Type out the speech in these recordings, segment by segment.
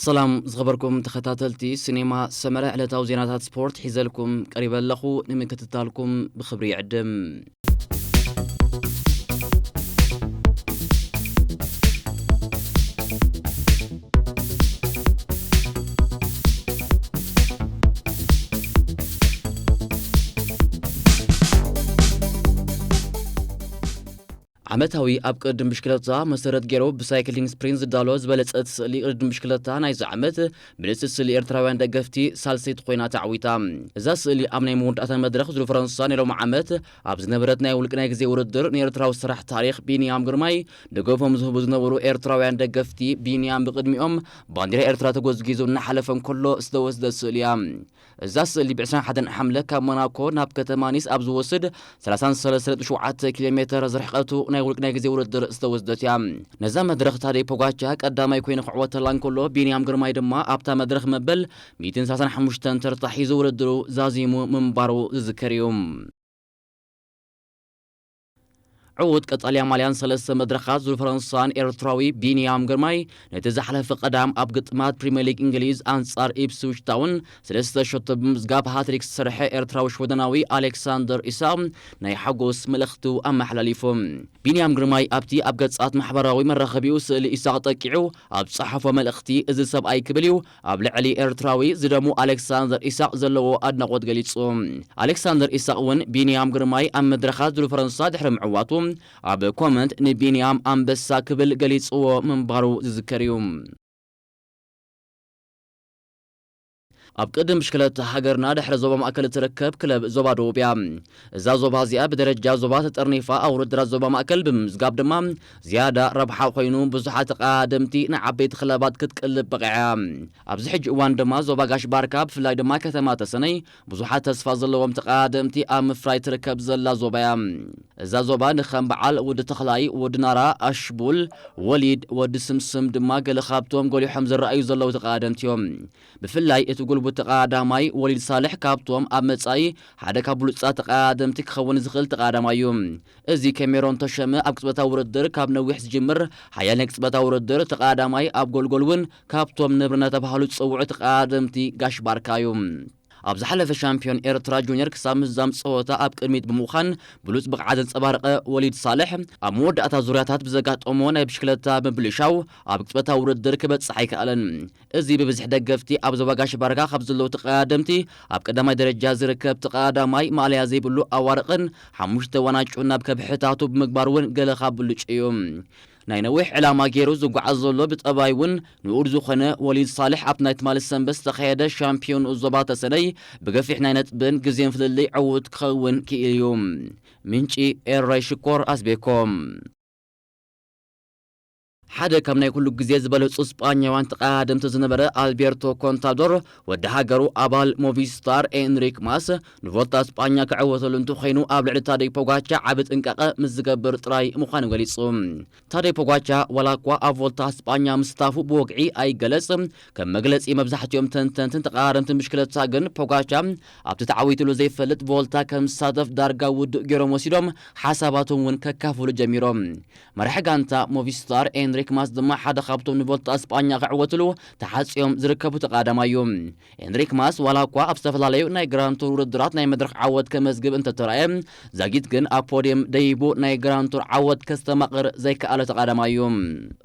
ሰላም ዝኸበርኩም ተኸታተልቲ ሲኔማ ሰመረ፣ ዕለታዊ ዜናታት ስፖርት ሒዘልኩም ቀሪበ ኣለኹ። ንምክትታልኩም ብኽብሪ ይዕድም። ዓመታዊ ኣብ ቅድድም ብሽክለታ መሰረት ገይሩ ብሳይክሊንግ ስፕሪንት ዝዳሎ ዝበለጸት ስእሊ ቅድድም ብሽክለታ ናይዚ ዓመት ብንጽል ስእሊ ኤርትራውያን ደገፍቲ ሳልሰይቲ ኮይና ተዓዊታ። እዛ ስእሊ ኣብ ናይ መወዳእታ መድረኽ ዙር ፈረንሳ ናይ ሎሚ ዓመት ኣብ ዝነበረት ናይ ውልቂ ናይ ግዜ ውድድር ንኤርትራዊ ሰራሕ ታሪኽ ቢንያም ግርማይ ደገፎም ዝህቡ ዝነበሩ ኤርትራውያን ደገፍቲ ቢንያም ብቅድሚኦም ባንዲራ ኤርትራ ተጎዝጊዙ እናሓለፈ እንከሎ ዝተወስደት ስእሊ እያ። እዛ ስእሊ ብ ዕስራን ሓደን ሓምለ ካብ ሞናኮ ናብ ከተማ ኒስ ኣብ ዝወስድ ሰላሳን ሰለስተን ነጥቢ ሸውዓተ ኪሎ ሜተር ዝርሕቀቱ ናይ ውልቂ ናይ ግዜ ውድድር ዝተወስደት እያ። ነዛ መድረኽ ታደይ ፖጋቻ ቀዳማይ ኮይኑ ክዕወተላ እንከሎ፣ ቢንያም ግርማይ ድማ ኣብታ መድረኽ መበል ሚእትን ሰላሳን ሓሙሽተን ተርታ ሒዙ ውድድሩ ዛዚሙ ምንባሩ ዝዝከር እዩ። ዕዉት ቀጠልያ ማልያን ሰለስተ መድረኻት ዙር ፈረንሳን ኤርትራዊ ቢንያም ግርማይ ነቲ ዝሓለፈ ቀዳም ኣብ ግጥማት ፕሪምየር ሊግ እንግሊዝ ኣንጻር ኢፕስዊች ታውን ሰለስተ ሸቶ ብምዝጋብ ሃትሪክ ዝሰርሐ ኤርትራዊ ሽወደናዊ ኣሌክሳንደር ኢሳቕ ናይ ሓጎስ መልእኽቱ ኣመሓላሊፉ። ቢንያም ግርማይ ኣብቲ ኣብ ገጻት ማሕበራዊ መራኸቢኡ ስእሊ ኢሳቕ ጠቂዑ ኣብ ዝጸሓፎ መልእኽቲ፣ እዚ ሰብኣይ ክብል እዩ ኣብ ልዕሊ ኤርትራዊ ዝደሙ ኣሌክሳንደር ኢሳቕ ዘለዎ ኣድናቖት ገሊጹ። ኣሌክሳንደር ኢሳቕ እውን ቢንያም ግርማይ ኣብ መድረኻት ዙር ፈረንሳ ድሕሪ ምዕዋቱ ኣብ ኮመንት ንቢንያም ኣንበሳ ክብል ገሊጽዎ ምንባሩ ዝዝከር እዩ። ኣብ ቅድም ብሽክለታ ሃገርና ድሕሪ ዞባ ማእከል እትርከብ ክለብ ዞባ ደቡብ እያ። እዛ ዞባ እዚኣ ብደረጃ ዞባ ተጠርኒፋ ኣብ ውድድራት ዞባ ማእከል ብምምዝጋብ ድማ ዝያዳ ረብሓ ኮይኑ ብዙሓት ተቐዳደምቲ ንዓበይቲ ክለባት ክትቅልብ በቒዓ። ኣብዚ ሕጂ እዋን ድማ ዞባ ጋሽ ባርካ ብፍላይ ድማ ከተማ ተሰነይ ብዙሓት ተስፋ ዘለዎም ተቐዳደምቲ ኣብ ምፍራይ ትርከብ ዘላ ዞባ እያ። እዛ ዞባ ንከም በዓል ወዲ ተኽላይ፣ ወዲ ናራ፣ ኣሽቡል፣ ወሊድ፣ ወዲ ስምስም ድማ ገለ ካብቶም ጎሊሖም ዝረኣዩ ዘለዉ ተቐዳደምቲ እዮም። ብፍላይ እቲ ጉልቡት ተቐዳዳማይ ወሊድ ሳልሕ ካብቶም ኣብ መጻኢ ሓደ ካብ ብሉጻት ተቐዳደምቲ ክኸውን ዝኽእል ተቐዳዳማይ እዩ። እዚ ከሜሮን ተሸመ ኣብ ቅጽበታዊ ውድድር ካብ ነዊሕ ዝጅምር ሓያል ናይ ቅጽበታዊ ውድድር ተቐዳዳማይ ኣብ ጎልጎል እውን ካብቶም ነብሪ እናተባህሉ ዝጸውዑ ተቐዳደምቲ ጋሽ ባርካ እዩ። ኣብ ዝሓለፈ ሻምፒዮን ኤርትራ ጁኒየር ክሳብ ምዝዛም ጸወታ ኣብ ቅድሚት ብምዃን ብሉጽ ብቕዓት ዘንጸባረቐ ወሊድ ሳልሕ ኣብ መወዳእታ ዙርያታት ብዘጋጠሞ ናይ ብሽክለታ ምብልሻው ኣብ ቅጽበታዊ ውድድር ክበጽሕ ኣይከኣለን። እዚ ብብዝሒ ደገፍቲ ኣብ ዞባ ጋሽ ባርካ ካብ ዘለዉ ተቐዳደምቲ ኣብ ቀዳማይ ደረጃ ዝርከብ ተቐዳዳማይ ማእለያ ዘይብሉ ኣዋርቕን ሓሙሽተ ዋናጩን ናብ ከብሕታቱ ብምግባር እውን ገለ ካብ ብሉጭ እዩ። ናይ ነዊሕ ዕላማ ገይሩ ዝጓዓዝ ዘሎ ብጠባይ እውን ንኡድ ዝኾነ ወሊድ ሳልሕ ኣብ ናይ ትማሊ ሰንበት ዝተኻየደ ሻምፒዮን ዞባ ተሰነይ ብገፊሕ ናይ ነጥብን ግዜን ፍልልይ ዕዉት ክኸውን ክኢሉ እዩ። ምንጪ ኤረይ ሽኮር ኣስቤኮም። ሓደ ካብ ናይ ኩሉ ግዜ ዝበለጹ ስጳኛውያን ተቐዳደምቲ ዝነበረ ኣልቤርቶ ኮንታዶር ወዲ ሃገሩ ኣባል ሞቪስታር ኤንሪክ ማስ ንቮልታ ስጳኛ ክዕወተሉ እንተኾይኑ ኣብ ልዕሊ ታደይ ፖጋቻ ዓቢ ጥንቃቐ ምስ ዝገብር ጥራይ ምዃኑ ገሊጹ። ታደይ ፖጋቻ ዋላ እኳ ኣብ ቮልታ ስጳኛ ምስታፉ ብወግዒ ኣይገለጽ፣ ከም መግለጺ መብዛሕትኦም ተንተንትን ተቐራረምትን ብሽክለታ ግን ፖጋቻ ኣብቲ ተዓዊትሉ ዘይፈልጥ ቮልታ ከም ዝሳተፍ ዳርጋ ውዱእ ገይሮም ወሲዶም ሓሳባቶም እውን ከካፍሉ ጀሚሮም። መራሒ ጋንታ ሞቪስታር ኤንሪክ ማስ ድማ ሓደ ካብቶም ንቮልታ ስጳኛ ክዕወትሉ ተሓጽዮም ዝርከቡ ተቐዳዳማይ እዩ። ኤንሪክ ማስ ዋላ እኳ ኣብ ዝተፈላለዩ ናይ ግራንድ ቱር ውድድራት ናይ መድረኽ ዓወት ከመዝግብ እንተተራእየ፣ ዛጊት ግን ኣብ ፖድየም ደይቡ ናይ ግራንድ ቱር ዓወት ከስተማቕር ዘይከኣለ ተቐዳዳማይ እዩ።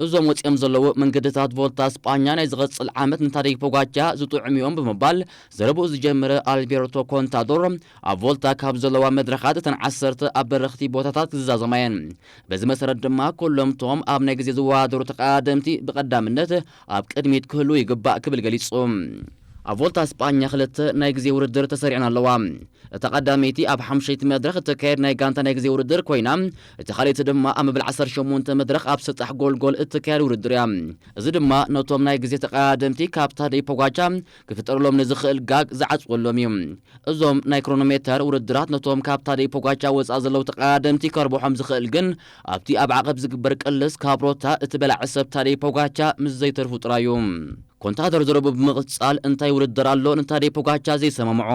እዞም ወጺኦም ዘለዉ መንገድታት ቮልታ ስጳኛ ናይ ዝቐጽል ዓመት ንታደይ ፖጋቻ ዝጥዕሙ እዮም ብምባል ዘረብኡ ዝጀመረ ኣልቤርቶ ኮንታዶር፣ ኣብ ቮልታ ካብ ዘለዋ መድረኻት እተን ዓሰርተ ኣብ በረኽቲ ቦታታት ክዝዛዘማ እየን። በዚ መሰረት ድማ ኩሎም እቶም ኣብ ናይ ግዜ ዝወዳደሩ ተቐዳደምቲ ብቐዳምነት ኣብ ቅድሚት ክህልዉ ይግባእ ክብል ገሊጹ። ኣብ ቮልታ ስጳኛ ክልተ ናይ ግዜ ውድድር ተሰሪዐን ኣለዋ። እታ ቀዳመይቲ ኣብ ሓሙሸይቲ መድረኽ እትካየድ ናይ ጋንታ ናይ ግዜ ውድድር ኮይና፣ እታ ካልኣይቲ ድማ ኣብ መበል ዓሰርተ ሸሞንተ መድረኽ ኣብ ሰጣሕ ጎልጎል እትካየድ ውድድር እያ። እዚ ድማ ነቶም ናይ ግዜ ተቐዳደምቲ ካብ ታደይ ፖጋቻ ክፍጠረሎም ንዝኽእል ጋግ ዝዓጽወሎም እዩ። እዞም ናይ ክሮኖሜተር ውድድራት ነቶም ካብ ታደይ ፖጋቻ ወጻኢ ዘለዉ ተቐዳደምቲ ከርብሖም ዝኽእል ግን ኣብቲ ኣብ ዓቐብ ዝግበር ቅልስ ካብ ሮታ እቲ በላዒ ሰብ ታደይ ፖጋቻ ምስ ዘይተርፉ ጥራይ እዩ። ኮንታደር ዘረቡ ብምቕጻል እንታይ ውድድር ኣሎ ንታደይ ፖጋቻ ዘይሰማምዖ?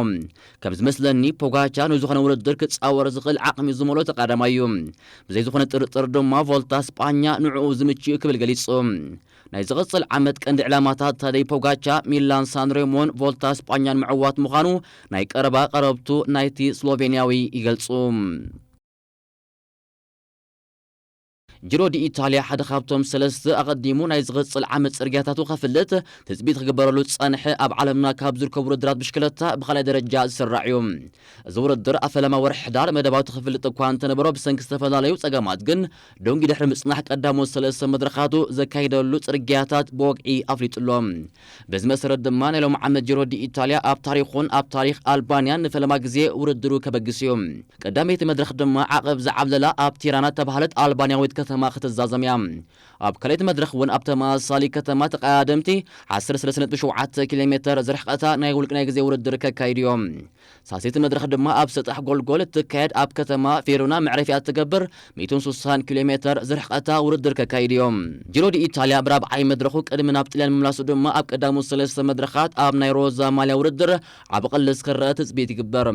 ከም ዝመስለኒ ፖጋቻ ንዝኾነ ውድድር ክጻወር ዝኽእል ዓቕሚ ዝመልኦ ተቐዳዳማይ እዩ። ብዘይ ዝኾነ ጥርጥር ድማ ቮልታ ስጳኛ ንዕኡ ዝምችእ ክብል ገሊጹ። ናይ ዝቕጽል ዓመት ቀንዲ ዕላማታት ታደይ ፖጋቻ፣ ሚላን ሳንሬሞን፣ ቮልታ ስጳኛን ምዕዋት ምዃኑ ናይ ቀረባ ቀረብቱ ናይቲ ስሎቬንያዊ ይገልጹ። ጂሮ ዲ ኢታልያ ሓደ ካብቶም ሰለስተ ኣቐዲሙ ናይ ዝቕጽል ዓመት ጽርግያታቱ ከፍልጥ ትጽቢት ክግበረሉ ዝጸንሐ ኣብ ዓለምና ካብ ዝርከቡ ውድድራት ብሽክለታ ብኻልኣይ ደረጃ ዝስራዕ እዩ። እዚ ውድድር ኣብ ፈለማ ወርሒ ሕዳር መደባቱ ክፍልጥ እኳ እንተነበሮ ብሰንኪ ዝተፈላለዩ ጸገማት ግን ደንጊ ድሕሪ ምጽናሕ ቀዳሞት ሰለስተ መድረኻቱ ዘካይደሉ ጽርግያታት ብወግዒ ኣፍሊጡ ኣሎ። በዚ መሰረት ድማ ናይ ሎም ዓመት ጂሮ ዲ ኢታልያ ኣብ ታሪኹን ኣብ ታሪኽ ኣልባንያን ንፈለማ ግዜ ውድድሩ ከበግስ እዩ። ቀዳመይቲ መድረኽ ድማ ዓቐብ ዝዓብለላ ኣብ ቲራና ተባህለት ኣልባንያዊት ከተማ ክትዛዘም እያ። ኣብ ካልኣይቲ መድረኽ እውን ኣብ ተመሳሳሊ ከተማ ተቐዳደምቲ ዓሰርተ ሰለስተ ነጥቢ ሸውዓተ ኪሎ ሜተር ዝርሕቐታ ናይ ውልቂ ናይ ግዜ ውድድር ከካይዱ እዮም። ሳልሰይቲ መድረኽ ድማ ኣብ ሰጣሕ ጎልጎል እትካየድ ኣብ ከተማ ፌሮና መዕረፊያ እትገብር ሚእትን ስሳን ኪሎ ሜተር ዝርሕቐታ ውድድር ከካይዱ እዮም። ጂሮ ዲ ኢታልያ ብራብዓይ መድረኹ ቅድሚ ናብ ጥልያን ምምላሱ ድማ ኣብ ቀዳሞት ሰለስተ መድረኻት ኣብ ናይ ሮዛ ማልያ ውድድር ዓቢ ቅልስ ክረአ ትጽቢት ይግበር።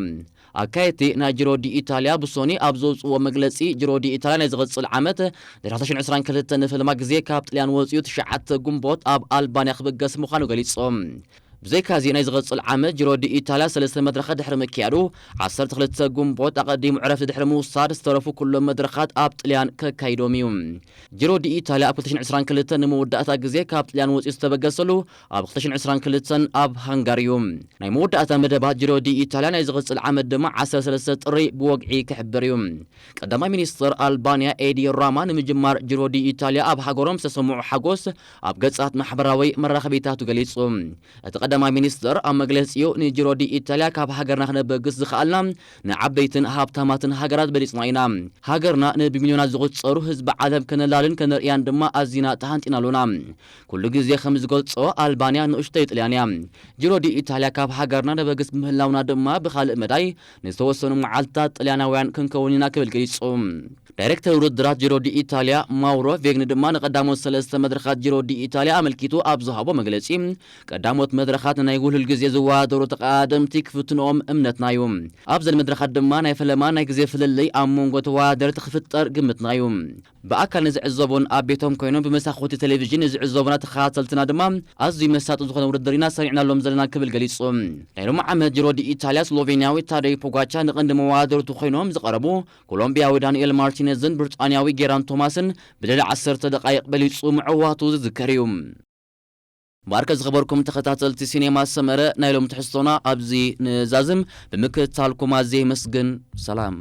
ኣካየድቲ ናይ ጂሮ ዲ ኢታልያ ብሶኒ ኣብ ዘውፅዎ መግለፂ ጂሮ ዲ ኢታልያ ናይ ዝቕፅል ዓመት ድሕሪ ክልተ ሽሕን ዕስራን ክልተን ንፈለማ ግዜ ካብ ጥልያን ወፂኡ ትሽዓተ ግንቦት ኣብ ኣልባንያ ክብገስ ምዃኑ ገሊፆም። ብዘይካዚ ናይ ዝቕፅል ዓመት ጂሮ ዲ ኢታልያ ሰለስተ መድረኻት ድሕሪ ምክያዱ ዓሰርተ ክልተ ግንቦት ኣቐዲሙ ዕረፍቲ ድሕሪ ምውሳድ ዝተረፉ ኩሎም መድረኻት ኣብ ጥልያን ከካይዶም እዩ። ጂሮ ዲ ኢታልያ ኣብ ክልተ ሽሕን ዕስራን ክልተን ንመወዳእታ ግዜ ካብ ጥልያን ወፂኡ ዝተበገሰሉ ኣብ ክልተ ሽሕን ዕስራን ክልተን ኣብ ሃንጋሪ እዩ። ናይ መወዳእታ መደባት ጂሮ ዲ ኢታልያ ናይ ዝቕፅል ዓመት ድማ ዓሰርተ ሰለስተ ጥሪ ብወግዒ ክሕበር እዩ። ቀዳማይ ሚኒስትር ኣልባንያ ኤዲ ራማ ንምጅማር ጂሮ ዲ ኢታልያ ኣብ ሃገሮም ዝተሰምዑ ሓጎስ ኣብ ገጻት ማሕበራዊ መራኸቢታቱ ገሊጹ። እቲ ቀዳማይ ሚኒስትር ኣብ መግለጺኡ ንጂሮ ዲ ኢታልያ ካብ ሃገርና ክነበግስ ዝኸኣልና ንዓበይትን ሃብታማትን ሃገራት በሊጽና ኢና። ሃገርና ንብሚልዮናት ዝቑጸሩ ህዝቢ ዓለም ከነላልን ከነርእያን ድማ ኣዚና ተሃንጢና ኣሎና። ኩሉ ግዜ ከም ዝገልጾ ኣልባንያ ንእሽተይ ጥልያን እያ። ጂሮ ዲ ኢታልያ ካብ ሃገርና ነበግስ ምህላውና ድማ ብኻልእ መዳይ ንዝተወሰኑ መዓልትታት ጥልያናውያን ክንከውን ኢና ክብል ገሊጹ። ዳይሬክተር ውድድራት ጂሮ ዲ ኢታልያ ማውሮ ቬግኒ ድማ ንቀዳሞት ሰለስተ መድረኻት ጂሮ ዲ ኢታልያ ኣመልኪቱ ኣብ ዝሃቦ መግለጺ ቀዳሞት መድረኻት ንናይ ውልህል ግዜ ዝወዳደሩ ተቐዳደምቲ ክፍትንኦም እምነትና እዩ። ኣብዘን መድረኻት ድማ ናይ ፈለማ ናይ ግዜ ፍልልይ ኣብ መንጎ ተወዳደርቲ ክፍጠር ግምትና እዩ። ብኣካል ንዝዕዘቡን ኣብ ቤቶም ኮይኖም ብመሳኹቲ ቴሌቪዥን ንዝዕዘቡና ተኸታተልትና ድማ ኣዝዩ መሳጢ ዝኾነ ውድድር ኢና ሰሪዕናሎም ዘለና ክብል ገሊጹ። ናይ ሎሚ ዓመት ጂሮ ዲ ኢታልያ ስሎቬንያዊ ታደይ ፖጋቻ ንቐንዲ መወዳደርቱ ኮይኖም ዝቐረቡ ኮሎምቢያዊ ዳንኤል ማርቲኔዝን ብሪጣንያዊ ጌራን ቶማስን ብልዕሊ ዓሰርተ ደቃይቕ በሊጹ ምዕዋቱ ዝዝከር እዩ። ባርከ ዝኸበርኩም ተኸታተልቲ ሲኔማ ሰመረ ናይ ሎም ትሕዝቶና ኣብዚ ንዛዝም ብምክትታልኩም ኣዝየ ይመስግን። ሰላም።